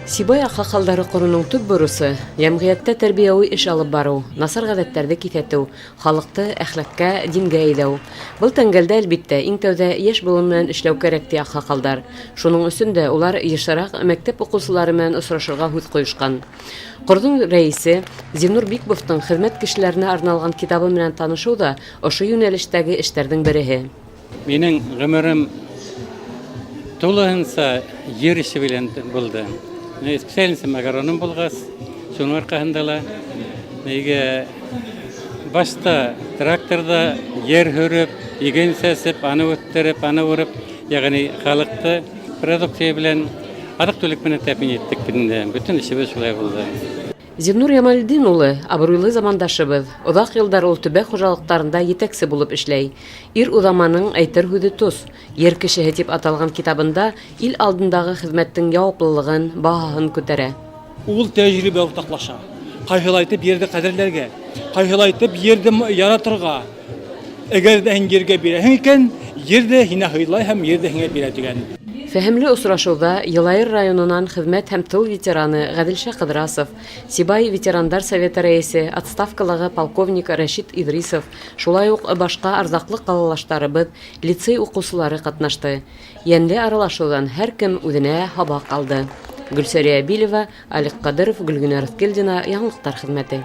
Сибай аҡһаҡалдары ҡороноң төп бурысы йәмғиәттә тәрбиәүи эш алып барыу, насар ғәҙәттәрҙе киҫәтеү, халыҡты әхлаҡҡа, дингә әйҙәү. Был тәңгәлдә, әлбиттә, иң тәүҙә йәш быуын менән эшләү кәрәк, ти аҡһаҡалдар. Шуның өсөн дә улар йышыраҡ мәктәп уҡыусылары менән осрашырға һүҙ ҡуйышҡан. Ҡорҙоң рәйесе Зиннур Бикбовтың хеҙмәт кешеләренә арналған китабы менән танышыу ҙа ошо йүнәлештәге эштәрҙең береһе. Минең ғүмерем тулыһынса ер эше белән булды. Специальностем агроном булғас, шуның арҡаһында ла нигә башта тракторҙа ер һөрөп, иген сәсеп, аны үҫтереп, аны урып, йәғни халыҡты продукция белән, аҙыҡ-түлек менән тәьмин иттек бит инде. Бөтөн эшебеҙ шулай булды. Зиннур Ямалетдин улы абруйлы замандашыбыҙ. Оҙаҡ йылдар ул төбәк хужалыҡтарында етәксе булып эшләй. Ир уҙаманың әйтер һүҙе тос. Ер кешеһе тип аталған китабында ил алдындағы хеҙмәттең яуаплылығын, баһаһын күтәрә. Ул тәжрибә уртаҡлаша. Ҡайһылайтып ерҙе ҡәҙерләргә, ҡайһылайтып ерҙе яратырға. Әгәр ҙә һин ергә бирәһең икән, ер ҙә һине һыйлай һәм ер ҙә һиңә бирә тигән. Фәһемле осрашыуҙа Йылайыр районынан хеҙмәт һәм тыл ветераны Ғәҙелша Ҡыҙрасов, Сибай ветерандар советы рәйесе, отставкалағы полковник Рәшит Иҙрисов, шулай уҡ башҡа арҙаҡлы ҡалалаштарыбыҙ, лицей уҡыусылары ҡатнашты. Йәнле аралашыуҙан һәр кем үҙенә һабаҡ алды. Гөлсәрия Билева, Алик Ҡадыров, Гөлгенә Рыҫкилдина, яңылыҡтар хеҙмәте.